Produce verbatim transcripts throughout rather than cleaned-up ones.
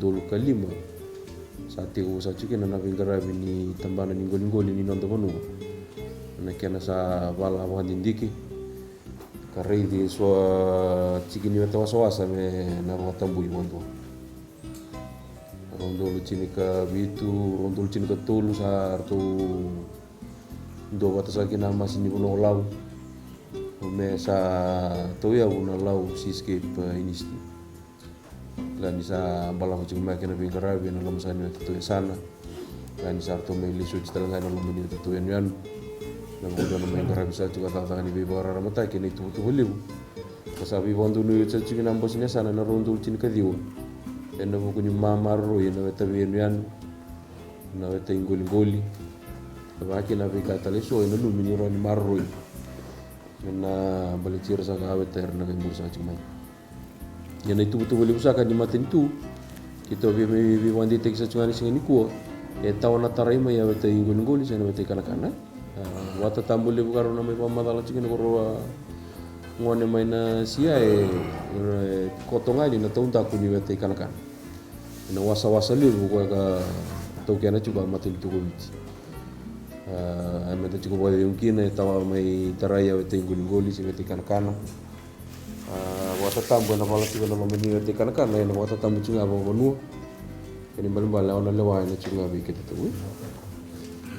tolu ka lima, sa tekivu saka tiko kina na veiqaravi ni tabana ni qoliqoli ni noda vanua. Na kena sa vala vakadidike ka raici e so na tiki ni weta wasawasa me na vakatabui vakadua. Rua na udolu tinikavitu, rua na udolu tinikatolu sa ratou duavata saka kina na masi ni vanua o Lau me sa tauyavu na Lau Seascape, e, Initiative. Kila ni sa balavu tiko mai kina na veiqaravi ena loma saka ni wetatou yasana. Kila ni sa ratou mai lesu oti tale ga ena loma ni wetatou yanuyanu. Na vakadua na mai qaravi saka tiko a cakacaka ni veivakararamataki ena ituvatuva levu. Ka sa veivakadonui oti saka tiko na bose ni yasana ena rua na udolu tinikaciwa ena vuku ni mamaroroi ena weta veiyanuyanu, na weta iqoliqoli. Vaka kina na veika tale eso e nanumi ni rawa ni maroroi me na baleti ira saka a weta era na qai muri saka tiko mai. Ia na ituvatuva levu saka ni matanitu, keitou via mai veivakadeitaki saka tiko ga ena siga nikua, e tawa na tarai mai a weta iqoliqoli se na weta ikanakana. A, vakatatabu levu ka rau na mai vakamacala tiko kina ko rau a gone mai na sia e, e koto ga yani na taudaku ni weta ikanakana. Na wasawasa levu koya ka taukena tiko a matanitu ko Viti. A, e meda tiko vakacegu kina e tawa mai tarai a weta iqoliqoli se weta ikanakana. A, vakatatabu ena vala tiko ena loma ni weta ikanakana, ena vakatatabu tiko ga vakavanua. Kena ibalebale a ona lewa ena tiko ga vei keda tu.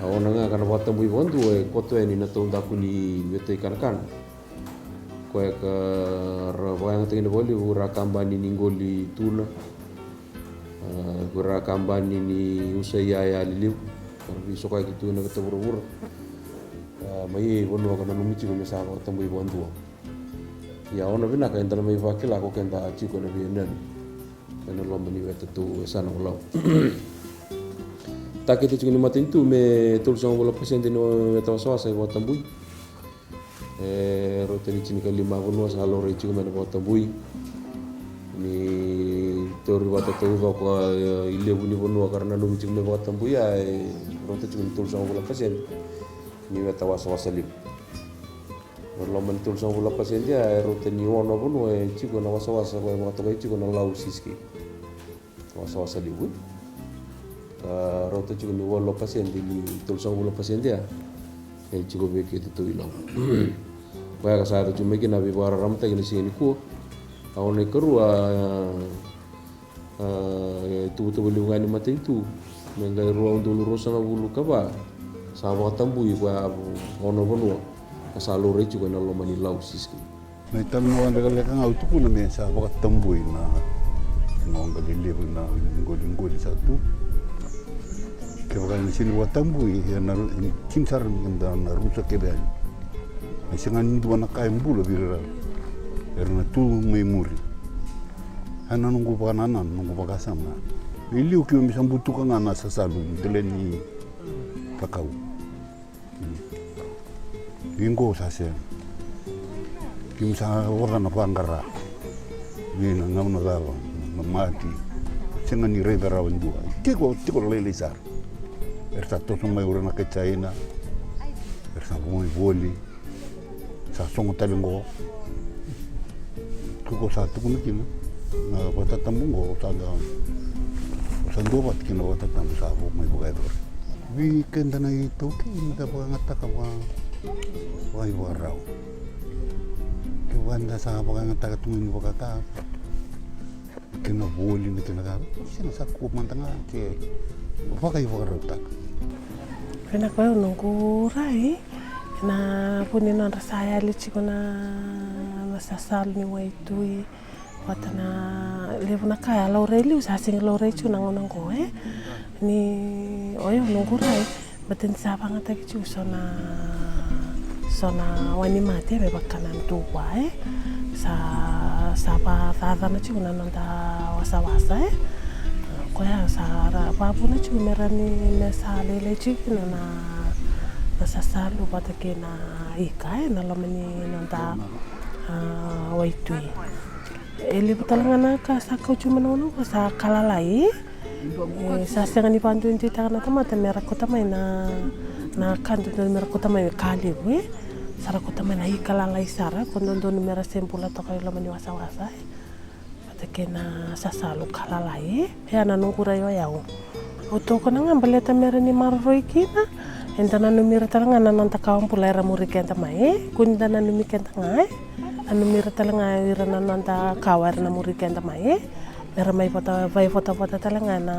A ona ga ka na vakatabui vakadua e koto yani na taudaku ni weta ikanakana. Koya ka ra vakayagataki na vakalevu ra kabani ni qoli tuna. A, ko ra kabani ni usa iyaya lelevu. Ka ra veisokaki tu ena veta vuravura. A, mai vanua ka nanumi tiko me sa vakatabui vakadua. Ia, a ona vinaka eda na mai vakila ko keda tiko ena veiyanuyanu ena loma ni wetatou yasana o Lau. Takete tiko ni matanitu me tolusagavulu na pasede ni weta wasawasa e vakatabui. E rauta ni tinikalima na vanua sa laurai tiko me na vakatabui. Ni tauri vata taucoko, e, ilevu ni vanua ka ra nanumi tiko me vakatabui, a, e rauta tiko ni tolusagavulu na pasede ni weta wasawasa levu. Na loma ni tolusagavulu na pasede ya, e rauta ni ono na vanua e tiko na wasawasa ko e vakatokai tiko na Lau Seascape. Wasawasa levu. A, rauta tiko ni walu na pasede ni tolusagavulu na pasede ya e tiko vei keitou i Lau. Koya ka sa yaco tiko mai kina na veivakararamataki ena siga nikua. A, ona ikarua, a, A, e tuvatuva levu ga ni matanitu me qai rua na udolu ruasagavulu ka va sa vakatabui koya a ono na vanua ka sa laurai tiko ena loma ni Lau Seascape. Na italanoa lekaleka ga au tukuna me sa vakatabui na noda lelevu na qoliqoli sa tu. Kevaka ena sega ni vakatabui, ena ru-, e tini sara na keda na rusa kece yani. E sega ni dua na ka e bula vei ira era na tu mai muri. Ena noqu vakanananu, noqu vakasama, e liu keimami sa butuka ga na sasalu dela ni cakau. Ia qo sa sega. Keimami sa oca na vaqara. Ia na gauna cava, na mati. Sega ni raica rawa e dua. Tiko, tiko lailai sara. Era sa toso mai o ira na kai Jaina. Era sa vo mai voli. Sa sogo tale qo. Ko sa tukuna kina na vakatatabu qo, sa da, sa duavata kina vakatatabu sa vo mai vakayacori. Vei keda na iTaukei, da vakayagataka vaka, vakaivakarau. Kevaka da sa vakayagataka tu ga ni vakaka, kena voli, na kena ka, sega, sa kua mada ga ke vakaivakarautaka. Vinaka, o au noqu rai, ena vuku ni nodra sa yali tiko na, na sasalu ni waitui vata na levu na ka e a laurai liu, sa sega ni laurai tiko na gauna oqo, e. Ni o au noqu rai, baleta ni sa vakayagataki tiko so na, so na wainimate me vaka na duva, e. Sa, sa vakacacana tiko na noda wasawasa, e. Koya sa ra vakavuna tiko me ra ni, me sa lailai tiko kina na, na sasalu vata kei na ika, e, na loma ni noda, a, waitui. E levu tale ga na ka sa kauti mai na gauna oqo, sa ka lalai. E, sa sega ni vakaduiduitaka na tamata me ra kauta mai na, na ka dodonu me ra kauta mai, ka levu, e. Sa ra kauta mai na ika lalai sara, ko dodonu me ra se bula toka i loma ni wasawasa, e. Vata kei na sasalu ka lalai. E a na noqu rai o yau. Au tokona ga baleta me ra ni maroroi kina. Eda nanumi ira tale ga na noda kawa bula era muri keda mai e. Kua ni da nanumi keda ga e. Nanumi ira tale ga ira na noda kawa era na muri keda mai e. Me ra mai vota, vaivotavota tale ga na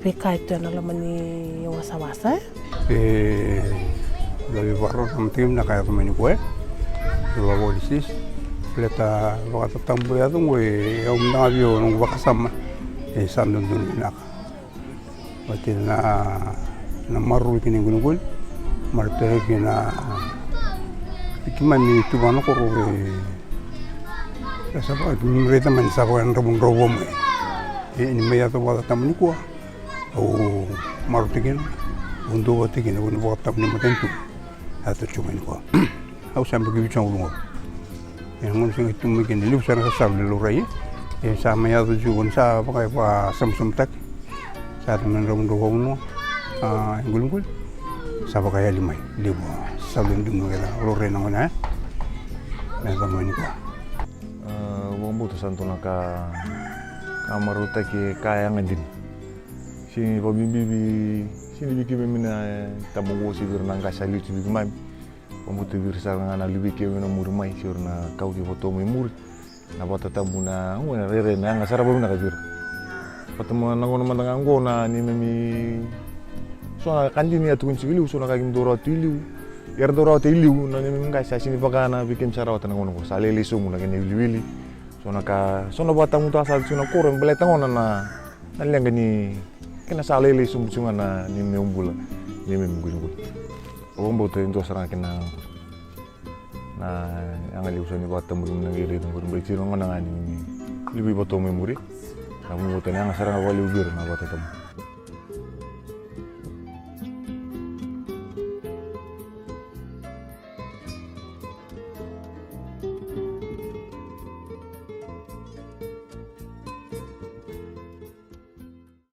veika e tu ena loma ni wasawasa e. E, da veivakarau na mataka vinaka e yaco mai nikua e. Dou lako wale sis. Baleta vakatatabu e yaco qo e, au mada ga vei au noqu vakasama. E sa dodonu vinaka. Vata na, na maroroi kina iqoliqoli. Maroroi kina keimami tu vaka na koro e. Sa vaka keimami raica mai ni sa vaka na dravudravua mai. E, ni mai yaco vakatatabu nikua. Au maroroi kina, au duavata kina, au ni vakatabu ni matanitu. A yaco tiko mai nikua. Au sa yabaki vitusagavulu ga. E na gauna sa qai tu mai kina, levu sara na sasalu e laurai. E sa mai yaco tiko ni sa vaka e vakasamusamutaki. Sa yaco mai na dravudravua vanua. A, iqoliqoli. Sa vakayali mai. Levu sasalu e dumi kece laurai na gauna ya. Na yaco mai nikua. A, vakabauta sa dua na ka, ka marautaki, ka yaga dina. Sega ni vakabibi, sega ni vei keimami na, e, tabu qo se vei ira na qase sa liu tu vei keimami. Vakabauta vei ira sara ga na liu vei keimami na muri mai, se ira na kawa kei Vatomo i muri. Na vakatatabu na, qo na rairai na yaga sara vakavinaka vei ira. Vata na gauna mada ga qo na neimami, so na ka dina e a tukuni tiko e liu, so na ka keimami dau rawata i liu. Era dau rawata i liu, na neimami qase sa sega ni vaka na vei keimami sa rawata na gauna qo. Sa lailai sobu na kena iwiliwili. So na ka, so na vakatabutaka sara tiko na koro, me baleta gona na, na leqa ni, kena sa lailai sobu tiko ga na neimami bula, neimami iqoliqoli. Au vakabauta e dua sara ga kina na yaga levu sa ni vakatabutaka na qai raica qori, baleta tiko gona ga ni, ni liu vei Vatomo i muri. Au vakabauta na yaga sara ga vakalevu vei ira na vakatatabu.